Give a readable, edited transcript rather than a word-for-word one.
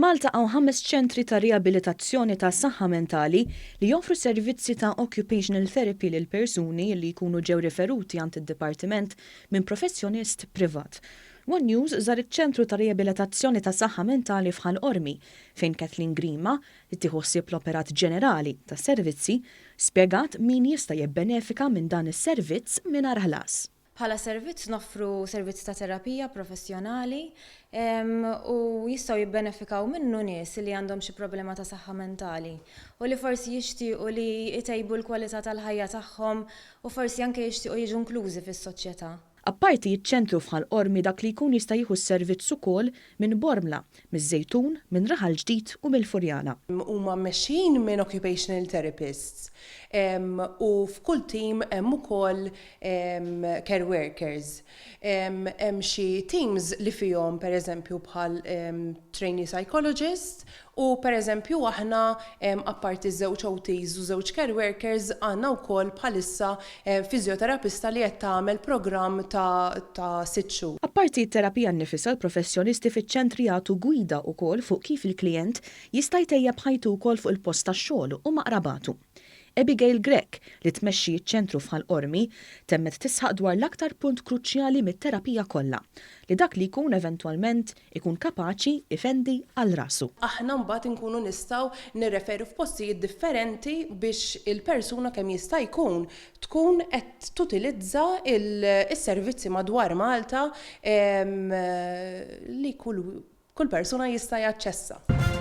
F'Malta hawn ħames ċentri ta' riabilitazzjoni ta' saħħa mentali li joffru servizzi ta' occupational therapy lil persuni li jkunu ġew riferuti għand id-dipartiment minn professjonist privat. One News żar iċ-ċentru ta' riabilitazzjoni ta' saħħa mentali f'Ħal Qormi fejn Kathleen Grima, li tieħu ħsieb l-operat ġenerali tas-servizzi, spjegat min jista' jibbenefika minn dan is-servizz mingħajr ħlas. Bħala servizz noffru servizz ta' terapija professjonali u jistgħu jibbenefikaw minnu nies li għandhom xi problema ta' saħħa mentali u li forsi jixtiequ li jtejbu l-kwalità tal-ħajja tagħhom u forsi anke jixtiequ jiġu inklużi fis-soċjetà. Apparti ċ-ċentru f'Ħal Qormi dak li jkun jista' jieħu s-servizz ukoll minn Bormla, miż-Żejtun, minn Raħal Ġdid u mill-Furjana. Huma mmexxijin minn occupational therapists u f'kull team hemm ukoll care workers. Hemm xi teams li fihom pereżempju bħal trainee psychologist u pereżempju aħna apparti żewġ OTs u żewġ care workers għandna wkoll bħalissa fiżjoterapista li qed tagħmel programm ta' sitt xhur. Apparti t-terapija nnifisha l-professjonisti fiċ-ċentri jagħtu gwida wkoll fuq kif il-klijent jista' jtejjeb ħajtu wkoll fuq il-post tax-xogħol u ma' qrabatu. Abigail Grech, li tmexxi ċ-ċentru f'Ħal Qormi, temmet tisħaq dwar l-aktar punt kruċjali mit-terapija kollha, li dak li jkun eventwalment ikun kapaċi ifendi għal rasu. Aħna mbagħad inkunu nistgħu nirreferu f'postijiet differenti biex il-persuna kemm jista' jkun tkun qed tutilizza s-servizzi madwar Malta li kull persuna jista' jaċċessa.